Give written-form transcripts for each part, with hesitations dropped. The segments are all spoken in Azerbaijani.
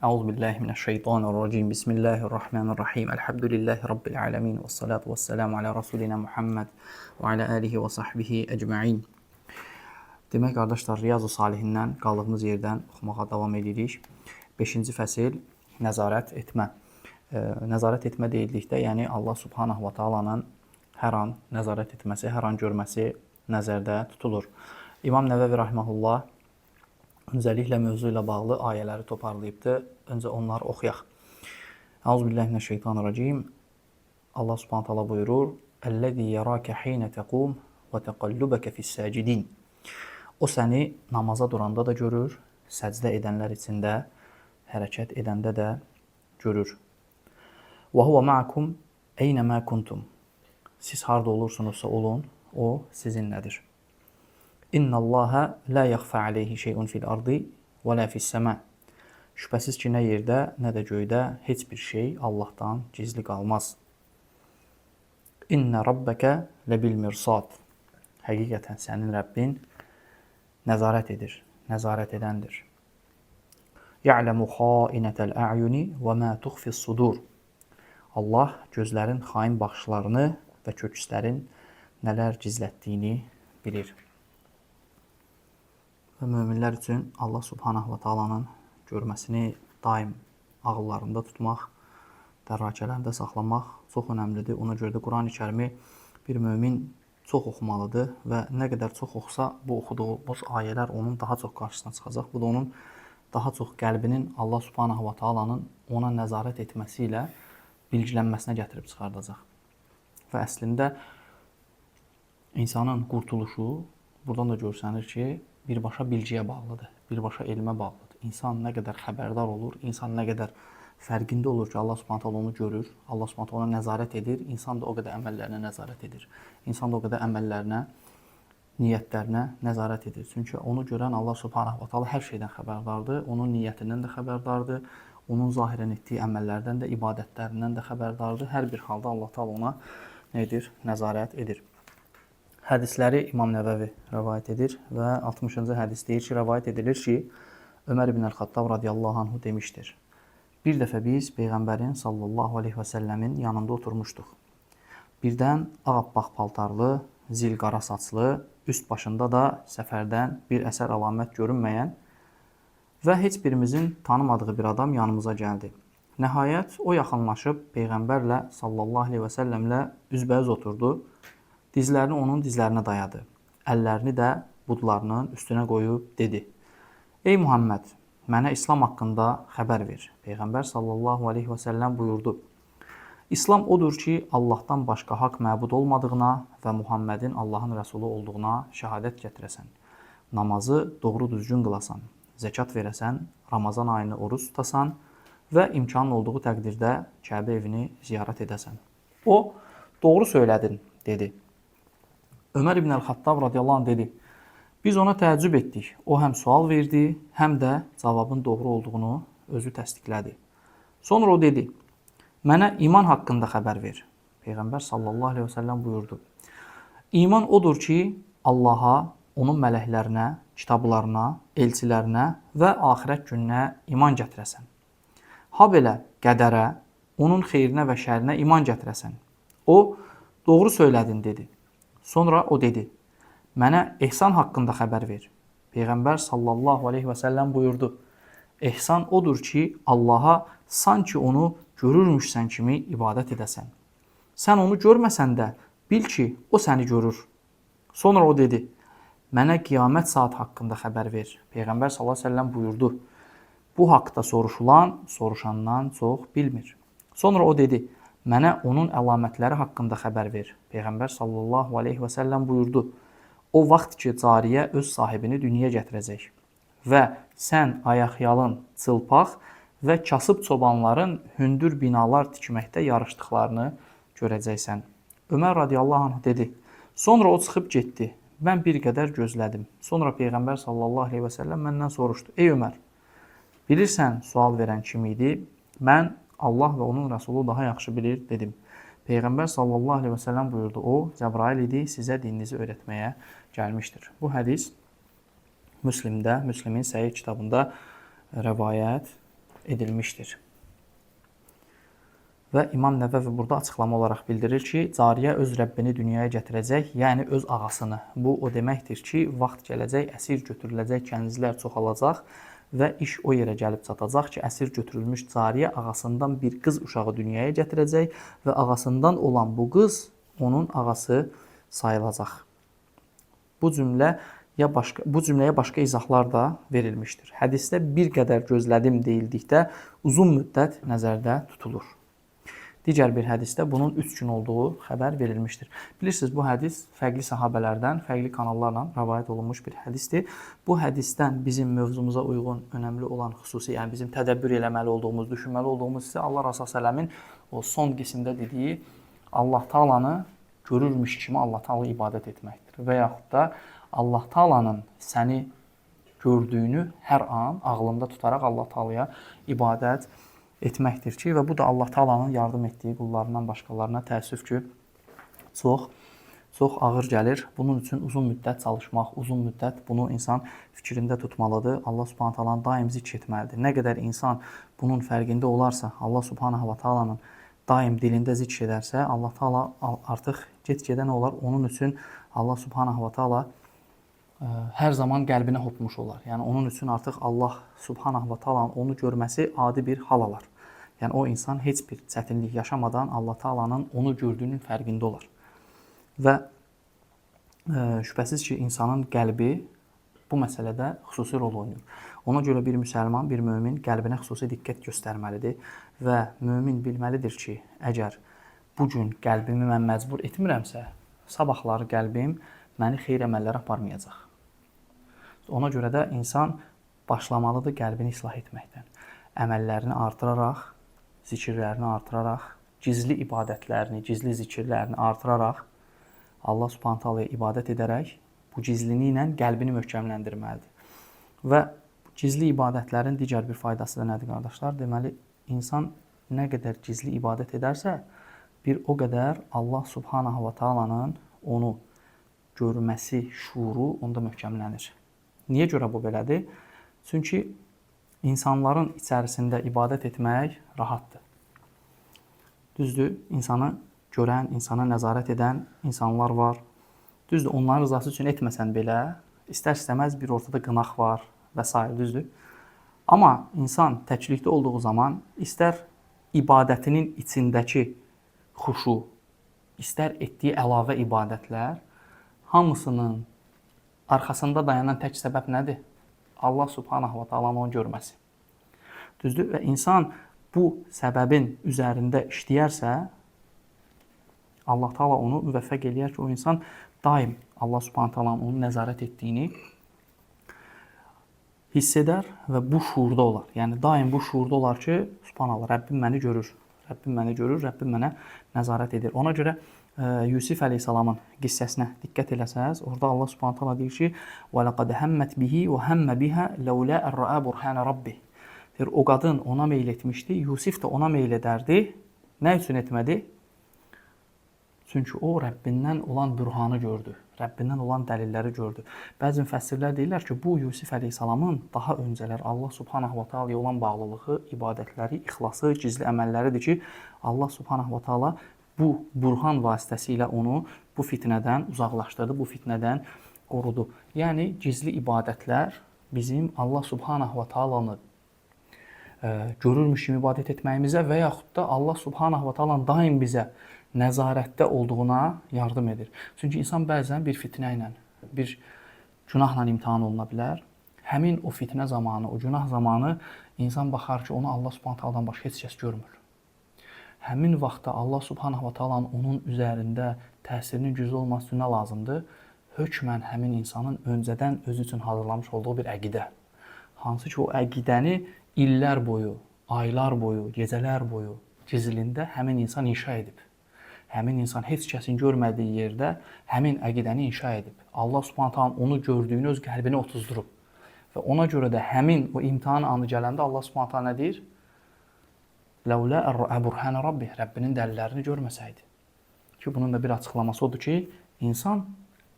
Euzu billahi mineşşeytanirracim. Bismillahirrahmanirrahim. Elhamdülillahi rabbil alamin ve salatu vesselamu ala rasulina Muhammed və ala alihi və sahbihi ecmaîn. Demək qardaşlar, Riyazu Salihindən qaldığımız yerdən oxumağa davam edirik. 5-ci fəsil nəzarət etmə. Nəzarət etmə deyildikdə, yəni Allah Subhanahu va Taala'nın hər an nəzarət etməsi, hər an görməsi nəzərdə tutulur. İmam Nəvəvi rahimehullah öncəliklə mövzu ilə bağlı ayələri toparlayıbdı. Öncə onları oxuyaq. Euzubillahi mineşşeytanirracim. Allah Subhanahu taala buyurur: "Ellezî yerâke hîne teqûm və teqallubeke fis-sâcidin." O səni namaza duranda da görür, səcdə edənlər içində hərəkət edəndə də görür. Və huve ma'akum eynəmə kuntum. Siz harda olursunuzsa olun, o sizinlədir. İnnallaha la yaxfa aleyhi şey'un fil ardı və la fis-səma. Şübhəsiz ki, nə yerdə, nə də göydə heç bir şey Allahdan gizli qalmaz. İnne rabbeke lebil mirsad. Həqiqətən sənin Rəbbin nəzarət edir, nəzarət edəndir. Ya'lemu xainətel a'yuni və ma tuxfis sudur. Allah gözlərin xain baxışlarını və kökslərin nələr gizlətdiyini bilir. Və möminlər üçün Allah Subhanahu va Taala'nın görməsini daim ağıllarında tutmaq, dərrakələrində saxlamaq çox önəmlidir. Ona görə də Quran-ı Kərimi bir mömin çox oxumalıdır və nə qədər çox oxusa, bu oxuduğumuz ayələr onun daha çox qarşısına çıxacaq. Bu da onun daha çox qəlbinin Allah Subhanahu va Taala'nın ona nəzarət etməsi ilə bilgilənməsinə gətirib çıxardacaq. Və əslində insanın qurtuluşu buradan da görsənir ki, birbaşa bilgiyə bağlıdır, birbaşa elmə bağlıdır. İnsan nə qədər xəbərdar olur, insan nə qədər fərqində olur ki, Allah Subhanahu taala onu görür, Allah Subhanahu taala ona nəzarət edir, insan da o qədər əməllərinə nəzarət edir. İnsan da o qədər əməllərinə, niyyətlərinə nəzarət edir. Çünki onu görən Allah Subhanahu va Taala hər şeydən xəbərdardır, onun niyyətindən də xəbərdardır, onun zahirən etdiyi əməllərdən də, ibadətlərindən də xəbərdardır. Hər bir halda Allah Taala ona nə edir? Nəzarət edir. Hədisləri İmam Nəvəvi rəvayət edir və 60-cı hədis deyir ki, rəvayət edilir ki, Ömər ibn əl-Xattab radiyallahu anhu demişdir. Bir dəfə biz Peyğəmbərin sallallahu aleyhi və səlləmin yanında oturmuşduq. Birdən ağappaq paltarlı, zil qara saçlı, üst başında da səfərdən bir əsər əlamət görünməyən və heç birimizin tanımadığı bir adam yanımıza gəldi. Nəhayət o yaxınlaşıb Peyğəmbərlə sallallahu aleyhi və səlləmlə üzbəüz oturdu. Dizlərini onun dizlərinə dayadı. Əllərini də budlarının üstünə qoyub dedi: "Ey Muhammed, mənə İslam haqqında xəbər ver." Peyğəmbər sallallahu aleyhi və səlləm buyurdu: "İslam odur ki, Allahdan başqa haqq məbud olmadığına və Muhammedin Allahın rəsulu olduğuna şəhadət gətirəsən. Namazı doğru düzgün qılasan, zəkat verəsən, Ramazan ayını oruc tutasan və imkanın olduğu təqdirdə Kəbə evini ziyarət edəsən." O, "Doğru söylədin," dedi. Ömər ibn əl-Xattab radiyallahu anh dedi: "Biz ona təəccüb etdik. O həm sual verdi, həm də cavabın doğru olduğunu özü təsdiqlədi." Sonra o dedi: "Mənə iman haqqında xəbər ver." Peyğəmbər sallallahu aleyhi və səlləm buyurdu: "İman odur ki, Allaha, onun mələklərinə, kitablarına, elçilərinə və axirət gününə iman gətirəsən. Ha belə qədərə, onun xeyrinə və şərinə iman gətirəsən." O, "Doğru söylədin," dedi. Sonra o dedi: "Mənə ehsan haqqında xəbər ver." Peyğəmbər sallallahu aleyhi və səlləm buyurdu: "Ehsan odur ki, Allaha sanki onu görürmüşsən kimi ibadət edəsən. Sən onu görməsən də bil ki, o səni görür." Sonra o dedi: "Mənə qiyamət saat haqqında xəbər ver." Peyğəmbər sallallahu əleyhi və səlləm buyurdu: "Bu haqda soruşulan soruşandan çox bilmir." Sonra o dedi: "Mənə onun əlamətləri haqqında xəbər ver." Peyğəmbər sallallahu aleyhi və səlləm buyurdu: "O vaxt ki, cariyə öz sahibini dünyaya gətirəcək və sən ayaqyalın, çılpaq və kasıb çobanların hündür binalar tikməkdə yarışdıqlarını görəcəksən." Ömər radiyallahu anh dedi: "Sonra o çıxıb getdi. Mən bir qədər gözlədim. Sonra Peyğəmbər sallallahu aleyhi və səlləm məndən soruşdu: "Ey Ömər, bilirsən sual verən kim idi?" Mən "Allah və onun rəsulu daha yaxşı bilir," dedim. Peyğəmbər sallallahu aleyhi və səlləm buyurdu: "O Cəbrail idi, sizə dininizi öyrətməyə gəlmişdir." Bu hədis Müslimdə, Müslimin Səhih kitabında rəvayət edilmişdir. Və İmam Nəvəvi burada açıqlama olaraq bildirir ki, cariyə öz Rəbbini dünyaya gətirəcək, yəni öz ağasını. Bu o deməkdir ki, vaxt gələcək, əsir götürüləcək kənizlər çoxalacaq və iş o yerə gəlib çatacaq ki, əsir götürülmüş cariyə ağasından bir qız uşağı dünyaya gətirəcək və ağasından olan bu qız onun ağası sayılacaq. Bu cümləyə başqa izahlar da verilmişdir. Hədisdə bir qədər gözlədim deyildikdə uzun müddət nəzərdə tutulur. Digər bir hədisdə bunun 3 gün olduğu xəbər verilmişdir. Bilirsiniz, bu hədis fərqli sahabələrdən, fərqli kanallarla rəvayət olunmuş bir hədisdir. Bu hədisdən bizim mövzumuza uyğun önəmli olan xüsusi, yəni bizim tədəbbür eləməli olduğumuz, düşünməli olduğumuz isə Allah Resulü səlləmin o son qismdə dediyi Allah Taalanı görürmüş kimi Allah Taala ibadət etməkdir. Və yaxud da Allah Taalanın səni gördüyünü hər an ağlında tutaraq Allah Taalaya ibadət etməkdir ki, və bu da Allah Taalanın yardım etdiyi qullarından başqalarına təəssüf ki, çox çox ağır gəlir. Bunun üçün uzun müddət çalışmaq, uzun müddət bunu insan fikrində tutmalıdır. Allah Subhanahu taalanı daim zikr etməlidir. Nə qədər insan bunun fərqində olarsa, Allah Subhanahu va Taalanın daim dilində zikr edərsə, Allah Taala artıq get-gedə nə olar? Onun üçün Allah Subhanahu va Taala hər zaman qəlbinə hopmuş olar. Yəni onun üçün artıq Allah Subhanahu va Taalanın onu görməsi adi bir hal alar. Yəni o insan heç bir çətinlik yaşamadan Allah Taalanın onu gördüyünün fərqində olar. Və şübhəsiz ki, insanın qəlbi bu məsələdə xüsusi rol oynayır. Ona görə bir müsəlman, bir mömin qəlbinə xüsusi diqqət göstərməlidir və mömin bilməlidir ki, əgər bu gün qəlbimi mən məcbur etmirəmsə, sabahları qəlbim məni xeyir əməllərə aparmayacaq. Ona görə də insan başlamalıdır qəlbini islah etməkdən. Əməllərini artıraraq, zikirlərini artıraraq, gizli ibadətlərini, gizli zikirlərini artıraraq, Allah Subhanahu taalaya ibadət edərək bu gizliliyi ilə qəlbini möhkəmləndirməlidir. Və gizli ibadətlərin digər bir faydası da nədir qardaşlar? Deməli, insan nə qədər gizli ibadət edərsə, bir o qədər Allah Subhanahu va Taalanın onu görməsi şuuru onda möhkəmlənir. Niyə görə bu belədir? Çünki insanların içərisində ibadət etmək rahatdır. Düzdür, insanı görən, insana nəzarət edən insanlar var. Düzdür, onların rızası üçün etməsən belə, istər-istəməz bir ortada qınaq var və s. düzdür. Amma insan təklikdə olduğu zaman istər ibadətinin içindəki xuşu, istər etdiyi əlavə ibadətlər, hamısının arxasında dayanan tək səbəb nədir? Allah Subhanahu va Taalanın onu görməsi. Düzdür? Və insan bu səbəbin üzərində işləyərsə, Allah Taala onu müvəffəq eləyər ki, o insan daim Allah Subhanahu taalanın onu nəzarət etdiyini hiss edər və bu şuurda olar. Yəni daim bu şuurda olar ki, Subhanallah, Rəbbim məni görür. Rəbbim məni görür, Rəbbim mənə nəzarət edir. Ona görə Yusif əleyhissalamın qissəsinə diqqət eləsəniz, orada Allah Subhanahu taala deyir ki: "Və laqad hammat bihi və hamma biha laula an ra'a burhana rabbih." Deyir, o qadın ona meyl etmişdi, Yusif də ona meyl edərdi. Nə üçün etmədi? Çünki o Rəbbindən olan bürhanı gördü. Rəbbindən olan dəlilləri gördü. Bəzi müfəssirlər deyirlər ki, bu Yusif əleyhissalamın daha öncələr Allah Subhanahu va Taalaya olan bağlılığı, ibadətləri, ixlası, gizli əməlləridir ki, Allah Subhanahu va Taala bu burhan vasitəsilə onu bu fitnədən uzaqlaşdırdı, bu fitnədən qorudu. Yəni gizli ibadətlər bizim Allah Subhanahu va Taalanı görürmüş kimi ibadət etməyimizə və yaxud da Allah Subhanahu va Taalanın daim bizə nəzarətdə olduğuna yardım edir. Çünki insan bəzən bir fitnə ilə, bir günahla imtahan oluna bilər. Həmin o fitnə zamanı, o günah zamanı insan baxar ki, onu Allah Subhanahu taala'dan başqa heç kəs görmür. Həmin vaxtda Allah Subhanahu va Taalanın onun üzərində təsirinin güclü olması üçün nə lazımdır? Hökmən həmin insanın öncədən özü üçün hazırlamış olduğu bir əqidə. Hansı ki, o əqidəni illər boyu, aylar boyu, gecələr boyu gizlində həmin insan inşa edib. Həmin insan heç kəsin görmədiyi yerdə həmin əqidəni inşa edib. Allah Subhanahu taala onu gördüyünü öz qəlbinə otuzdurub. Və ona görə də həmin o imtahan anı gələndə Allah Subhanahu taala nə deyir? Ləulə ər-ra'a burhana rabbih, Rəbbinin dəlillərini görməsəydi. Ki bunun da bir açıqlaması odur ki, insan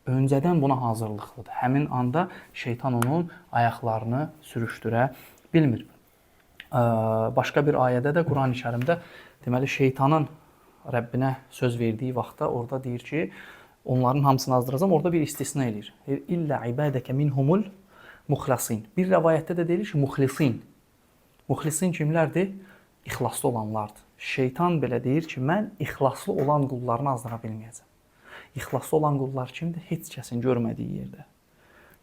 öncədən buna hazırlıqlıdır. Həmin anda şeytan onun ayaqlarını sürüşdürə bilmir. Başqa bir ayədə də Quran-ı Kərimdə deməli şeytanın Rəbbinə söz verdiyi vaxtda orada deyir ki, onların hamısını azdıracam. Orada bir istisna eləyir. Deyir, İllə ibadəkə minhumul muxlasin. Bir rəvayətdə də deyilir ki, muxlisin. Muxlisin kimlərdir? İxlaslı olanlardır. Şeytan belə deyir ki, mən ixlaslı olan qullarını azdıra bilməyəcəm. İxlaslı olan qullar kimdir? Heç kəsin görmədiyi yerdə,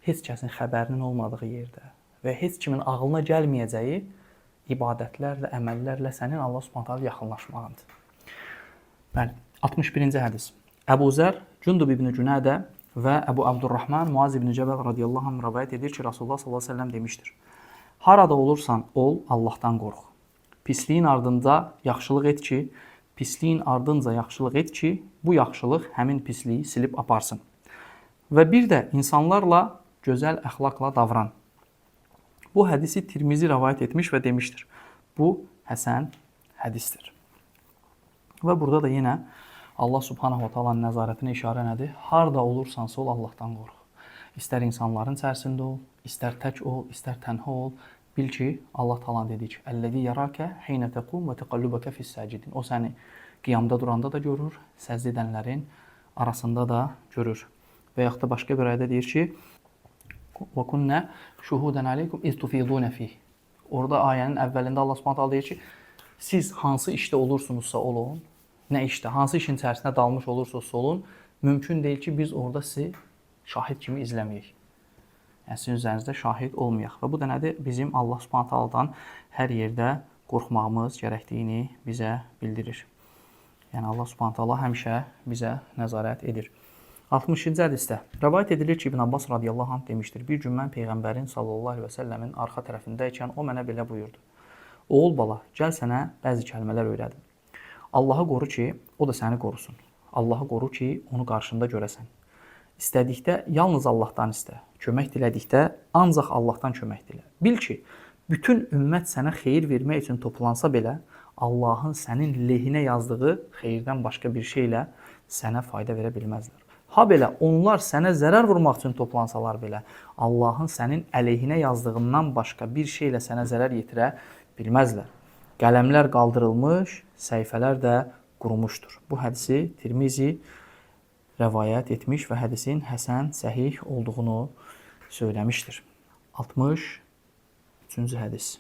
heç kəsin xəbərinin olmadığı yerdə və heç kimin ağlına gəlməyəcəyi ibadətlərlə, əməllərlə sənin Allah Subhanahu taala yaxınlaşmağındır. Bəli, 61-ci hədis. Əbu Zər, Cündub ibn Cünədə və Əbu Abdurrahman Muaz ibn Cəbəl radiyallahu anh rəvayət edir ki, Rasulullah sallallahu əleyhi və səlləm demişdir: Harada olursan ol, Allahdan qorx. Pisliyin ardınca yaxşılıq et ki, pisliyin ardınca yaxşılıq et ki, bu yaxşılıq həmin pisliyi silib aparsın. Və bir də insanlarla gözəl əxlaqla davran. Bu hədisi Tirmizi rəvayət etmiş və demişdir. Bu həsən hədisdir. Və burada da yenə Allah Subhanahu wa Taala'nın nəzarətinə işarə nədir? Harda olursansa ol, Allahdan qorx. İstər insanların içərisində ol, istər tək ol, istər tənha ol. Bil ki, Allah Taala'nın dediyi ki, "Əlləzi yaraka hinə təqum və təqallubaka fis-sacidin." O səni qiyamda duranda da görür, səcdə edənlərin arasında da görür. Və yaxud da başqa bir ayədə deyir ki, "Və kunna şuhudan aleykum iz tufidun fih." Orada ayənin əvvəlində Allah Subhanahu taala deyir ki, siz hansı işdə olursunuzsa olun, nə işdə, hansı işin içərisində dalmış olursunuzsa olun, mümkün deyil ki, biz orada sizi şahid kimi izləməyək. Yəni sizin üzərinizdə şahid olmayaq. Və bu da nədir? Bizim Allah Subhanahu taala'dan hər yerdə qorxmağımız gərəkdiyini bizə bildirir. Yəni Allah Subhanahu taala həmişə bizə nəzarət edir. 60-cı hədisdə rəvayət edilir ki, İbn Abbas radiyallahu anh demişdir: Bir gün mən peyğəmbərin sallallahu əleyhi və səlləmin arxa tərəfindəykən o mənə belə buyurdu: Oğul bala, gəl sənə bəzi kəlmələr öyrədim. Allahı qoru ki, o da səni qorusun. Allahı qoru ki, onu qarşında görəsən. İstədikdə yalnız Allahdan istə. Kömək dilədikdə ancaq Allahdan kömək dilə. Bil ki, bütün ümmət sənə xeyir vermək üçün toplansa belə, Allahın sənin lehinə yazdığı xeyirdən başqa bir şeylə sənə fayda verə bilməzlər. Ha belə onlar sənə zərər vurmaq üçün toplansalar belə, Allahın sənin əleyhinə yazdığından başqa bir şeylə sənə zərər yetirə bilməzlər. Qələmlər qaldırılmış, səhifələr də qurumuşdur. Bu hədisi Tirmizi rəvayət etmiş və hədisin həsən, səhih olduğunu söyləmişdir. 63-cü hədis.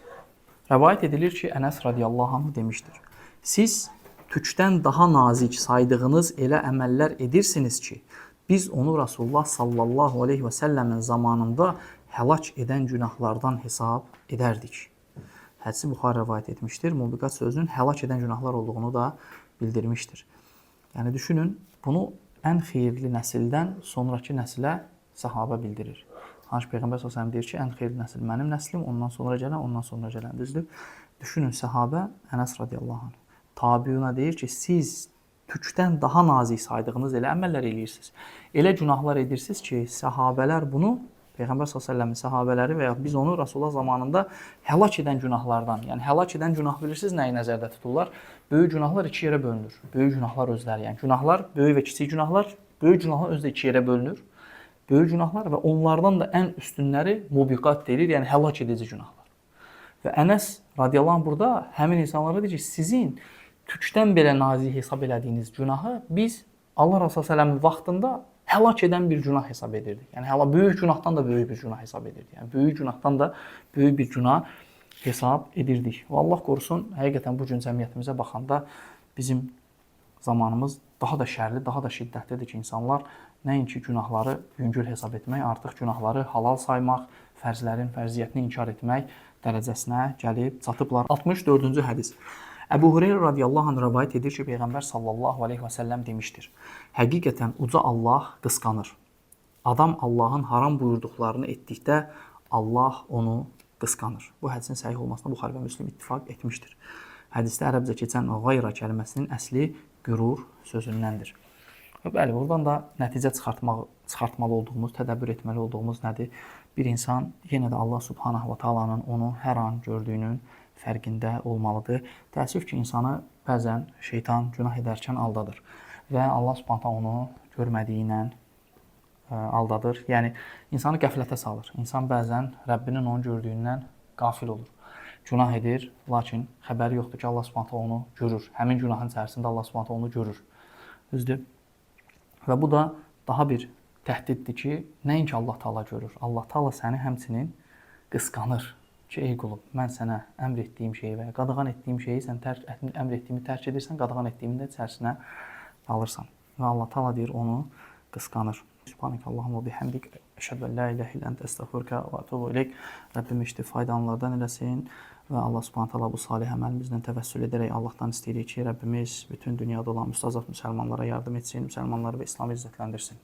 Rəvayət edilir ki, Ənəs radiyallahu anh demişdir: Siz tükdən daha nazik saydığınız elə əməllər edirsiniz ki, biz onu Rasulullah sallallahu aleyhi və səlləmin zamanında həlak edən günahlardan hesab edərdik. Hədisi Buxari rəvayət etmişdir. Mubiqat sözünün həlak edən günahlar olduğunu da bildirmişdir. Yəni düşünün, bunu ən xeyirli nəsildən sonrakı nəsilə səhabə bildirir. Hansı Peyğəmbər sallallahu əleyhi və səlləm deyir ki, ən xeyirli nəsil mənim nəslim, ondan sonra gələn, ondan sonra gələn, düzdür? Düşünün, səhabə Ənəs radiyallahu anh tabiuna deyir ki, siz tükdən daha nazik saydığınız elə əməllər eləyirsiniz. Elə günahlar edirsiniz ki, səhabələr bunu Peyğəmbər sallallahu əleyhi və səlləmin səhabələri və ya biz onu Rasulullah zamanında həlak edən günahlardan, yəni həlak edən günah bilirsiniz nəyi nəzərdə tuturlar? Böyük günahlar iki yerə bölünür. Böyük günahlar özləri, yəni günahlar, böyük və kiçik günahlar, böyük günahlar özü də iki yerə bölünür. Böyük günahlar və onlardan da ən üstünləri mubiqat deyilir, yəni həlak edici günahlar. Və Ənəs radiyallahu anh burada həmin insanlara deyir ki, sizin tükdən belə nazik hesab elədiyiniz günahı biz Allah Resulü səlləmin vaxtında həlak edən bir günah hesab edirdik. Yəni həla böyük günahdan da böyük bir günah hesab edirdik. Yəni böyük günahdan da böyük bir günah hesab edirdik. Və Allah qorusun, həqiqətən bu gün cəmiyyətimizə baxanda bizim zamanımız daha da şərli, daha da şiddətlidir ki, insanlar nəinki günahları yüngül hesab etmək, artıq günahları halal saymaq, fərzlərin fərziyyətini inkar etmək dərəcəsinə gəlib çatıblar. 64-cü hədis. Əbu Hüreyrə radiyallahu anh rəvayət edir ki, Peyğəmbər sallallahu əleyhi və səlləm demişdir: Həqiqətən uca Allah qısqanır. Adam Allahın haram buyurduqlarını etdikdə Allah onu qısqanır. Bu hədisin səhih olmasına Buxari və Müslim ittifaq etmişdir. Hədisdə ərəbcə keçən gayra kəlməsinin əsli qürur sözündəndir. Və bəli, buradan da nəticə çıxartmalı olduğumuz, tədəbbür etməli olduğumuz nədir? Bir insan yenə də Allah Subhanahu va Taala'nın onu hər an gördüyünün fərqində olmalıdır. Təəssüf ki, insanı bəzən şeytan günah edərkən aldadır və Allah Subhanahu taala onu görmədiyi ilə aldadır. Yəni insanı qəflətə salır. İnsan bəzən Rəbbinin onu gördüyündən qafil olur. günah edir, lakin xəbəri yoxdur ki, Allah Subhanahu taala onu görür. Həmin günahın içərisində Allah Subhanahu taala onu görür. Düzdür? Və bu da daha bir təhdiddir ki, nəinki Allah Taala görür. Allah Taala səni həmçinin qısqanır ki, ey qulum, mən sənə əmr etdiyim şeyi və ya qadağan etdiyim şeyi sən tərk əmr etdiyimi tərk edirsən, qadağan etdiyimi də içərisinə alırsan. Və Allah Taala deyir onu qısqanır. Subhaneke Allahumma bihamdik eşhedü en la ilahe illə ente estəğfiruke və etubu ileyk. Rəbbim işdi faydalanlardan eləsin və Allah Subhanahu taala bu salih əməlimizlə təvəssül edərək Allahdan istəyirik ki, Rəbbimiz bütün dünyada olan müstəzaf müsəlmanlara yardım etsin, müsəlmanları və İslamı izzətləndirsin.